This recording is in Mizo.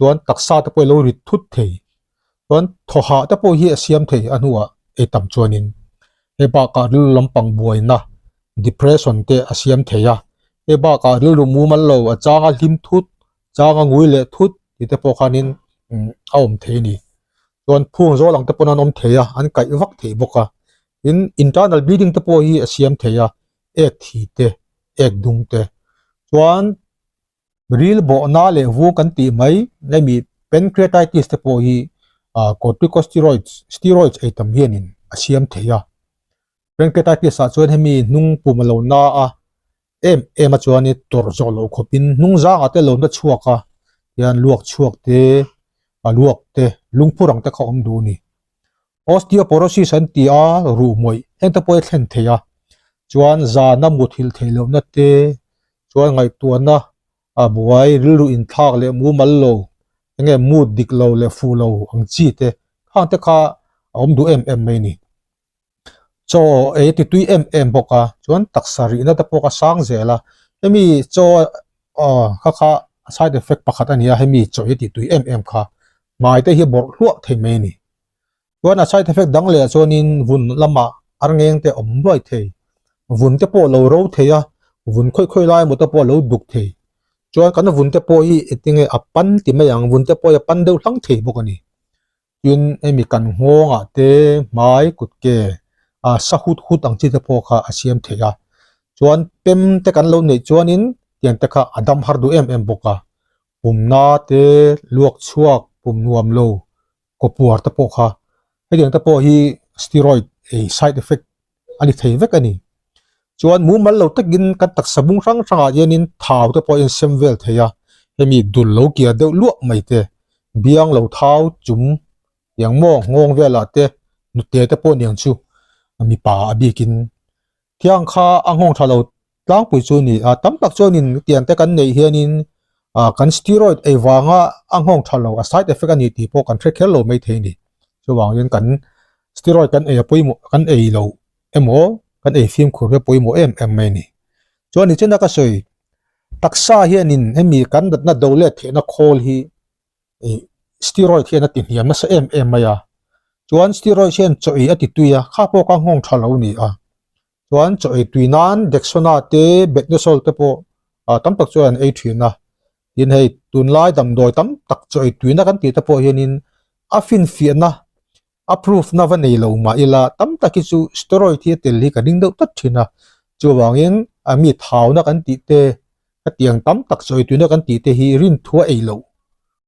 Chuan taksa te pawh hi lo rit thut thei. Chuan thaw hah te pawh hi a siam thei a hnuah ei tam chuanin hei bakah rilru lampang buaina depression te a siam thei a. Hei bakah rilru mumal lo a changa hlim thut changa ngui leh thut tih te pawh khanin a awm thei a ni. Chuan phung zawl ang te pawn an awm thei a, an kaih vak thei bawk a. Tin, internal bleeding te pawh hi a siam thei a, ek thi te, ek dum te. Chuan ril bawhna leh vung kan tih mai hemi pancreatitis te pawh hi ah corticosteroids steroids ei tam hianin a siam thei a. Pancreatitis ah chuan hemi hnung pum a lo na a, em em a chuan i tawrh zawh loh khawpin hnung zangah te lo na chhuak a hian luak chhuak te a luak te lungphur ang te kha awm duh a ni. Osteoporosis an ti a ruh mawih heng te pawh hi a thlen thei a chuan zana muthilh theih lohna te chuan ngaihtuahna a buai rilru inthlak leh mumal lo enge mood dik lo leh fuh lo ang chi te khang te kha a awm duh em em mai a ni. Chaw ei ti tui em em bawk a, chuan taksa rihna te pawh ka sang zel a, hemi chaw aw kha kha side effect pakhat a ni a, hemi chaw ei ti tui em em kha hmai te hi bawrh hluah thei mai a ni. Chuan a side effect dang leh ah chuanin vun lamah arngeng te awm nuai thei, vun te pawh lo ro thei a, vun khawi khawi lai emaw te pawh lo duk thei, chuan kan vun te pawh hi engtinge a pan ti mai ang, vun te pawh hi a pan deuh hlang thei bawk a ni. Tin, hemi kan nghawngah te hmai kut ke a sa hut hut ang chi te pawh kha a siam thei a. Chuan pem te kan lo neih chuanin tiang te kha a dam har duh em em bawk a. Pumna te, luak chhuak, pum nuam lo, kawpuar te pawh kha hetiang te pawh hi steroid ei side effect a ni thei vek a ni. Chuan mumal lo takin kan taksa bung hrang hrangah hianin thau te pawh a insem vel thei a, hemi dul lo kia deuh luah mai te, biang lo thau chum tiang maw nghawng velah te nute te pawh niang chu mipa a bikin thiang kha a nghawng tha lo tlangpui chu a ni a, tam tak chuanin tiang te kan neih hianin ah kan steroid ei vanga a nghawng tha lo a side effect a ni tih pawh kan hre kher lo mai thei a ni. Chuvangin kan steroid kan ei a pawimawh kan ei lo emaw kan ei fimkhur hi a pawimawh em em mai a ni. Chuan nichina ka sawi taksa hianin hemi kan natna do let theihna khawl hi ih steroid hian a ti hniam nasa em em mai a, chuan steroid hian chaw ei a ti tui a kha pawh kha nghawng tha lo a ni a. Chuan chaw ei tui nan Dexona te Betnesol te pawh ah tam tak chuan an ei thin a, tin hei tunlai damdawi tam tak chaw ei tuina kan tih te pawh hianin a finfiahna a proof na va nei lo mah ila tam tak hi chu steroid hi a tel hi ka ring deuh tlat thin a, chuvangin a mi thauna kan tih te hetiang tam tak chaw ei tuina kan tih te hi rinthua ei loh.